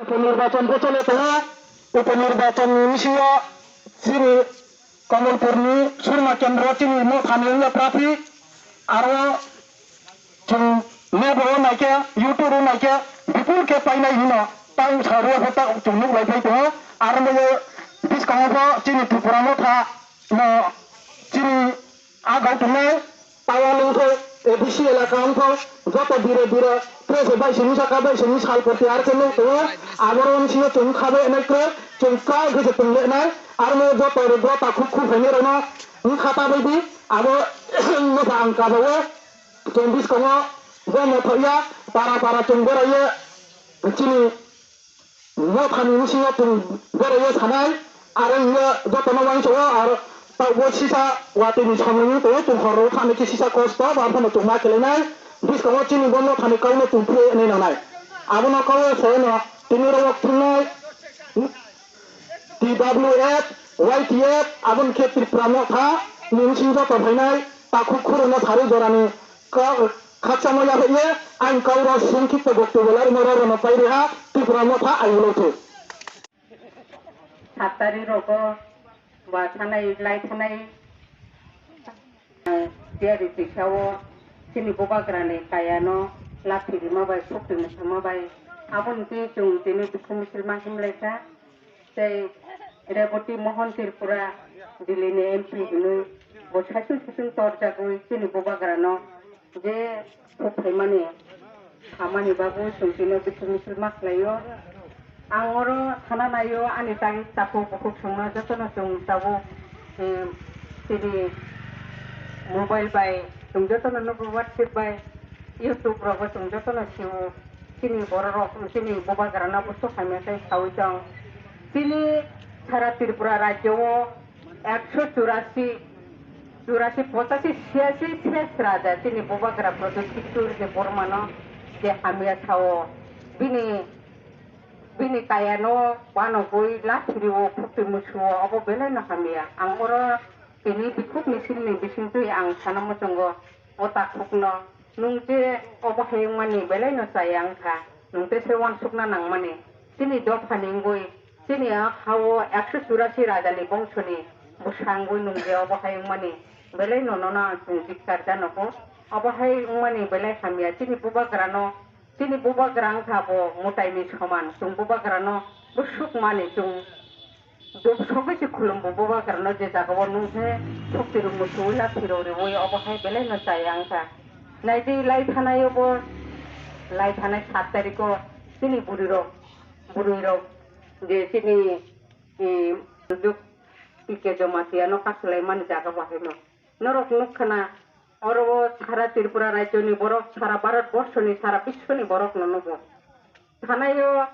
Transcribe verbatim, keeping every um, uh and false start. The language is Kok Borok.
Uponirbachan bo chole tongo. Uponirbachan ni bisingo chini Kamalpur ni Surma Kendra chini mo thani wngya traffic. Aro chwng map o naikhe, YouTube o naikhe, bipul khe painai hino. Tang sa rwya pho ta chwng nuk lai phai tongo. Aro mo biskango pho chini Tripura Motha no chini a gau tongnai. Tawa nungkhe A D C elaka wngkha, joto bire bire, tei se bai sini saka bai sini sal porti ar khe nuk tongo. Aboro wng sino chwng kha bai nai kre, chwng kha khe se tong le nai. Aro mo joto rwgro takhuk khuk phainai rok no wng kha ta bai di. Abo no sa ang kha bawo, chwng biskango bo no thok ya, para para chwng berai ye chini Mothani bisingo chwng beraiyo sanai, aro hiyo jotono uansukgo, aro taubo sisa watwi ni samungni tongo, chwng horo thani khe sisa kosto, ba phano chwng ma kelainai, bwskango chini bo mothani kauno chwng phiyai nangnai. Abono kau se no tini rok thwngnai T W F, Y T F, aboni khe Tripura motha ni bising joto phainai, takhuk khurokno sari jorani Ka-, khakchangma yaphaiya, ang kauro songkhikta boktobyo larwima rw rwno pai rwha, Tripura motha ayulo thwi. Sat tarikh rogo ba thanai, lai thanai, eh, tiyari tisao chini bubagrani kayano lathi rima bai, sukti mwsama bai, aboni twi chwng tini dukhu misil ma himlaikha. Tei Reboti Mohon Tripura Delhi ni M P hwnwi bo saichung saichung torjagwi chini bubagrano je thuk phaimani samani bagwi chwng tino dukhu misil ma khlaio. Ang oro thana naio ani tai takhuk bukhuk songno jotono chwng tabuk, em, chini mobile bai chwng jotono nugo, WhatsApp bai, YouTube rogo chwng jotono sio. Chini bororok, chini bubagrano busu hamya khe saui tong. Chini sara Tripura rajyo o ekso churasi, churasi, pochasi, siyasi ses raja chini bubagra Pradyot Kishore Debbarmano je hamya sao. Bini, bini kayano uanogwi lathi rio, phukti musuo, obo belai no hamya. Ang oro tini bikhuk misil ni bisingtwi ang sana muchungo o takhukno. Nwng je obo hai wngmani belai no chaya wngkha, nwng tei se uansukna nangmani. Chini dophani wngwi, chini a ha-o ekso churasi rajani bongsoni bwsa wngwi nwng je obo hai wngmani belai no nono ang chwng jikchar janogo. Obo hai wngmani belai hamya, chini bubagrano, chini bubagra wngkha bo mwtaini soman, chwng bubagrano bwswk mani chwng Duk sogwi se khulumbo bubagrano je jagao nwng khe sukti rwngmo suwi lathi rw rwui obo hai belai no chaya wngkha. Naidi lai thanai obo, lai thanai sat tarikh o chini bwrwi rok, bwrwi rok je chini, eh, duk P K Jamatia no kasu lai mani jaga bo hai no. Norok nuk khana, oro o sara Tripura rajyo ni borok, sara Bharat borsho ni, sara biswo ni borok no nugo. Thanai o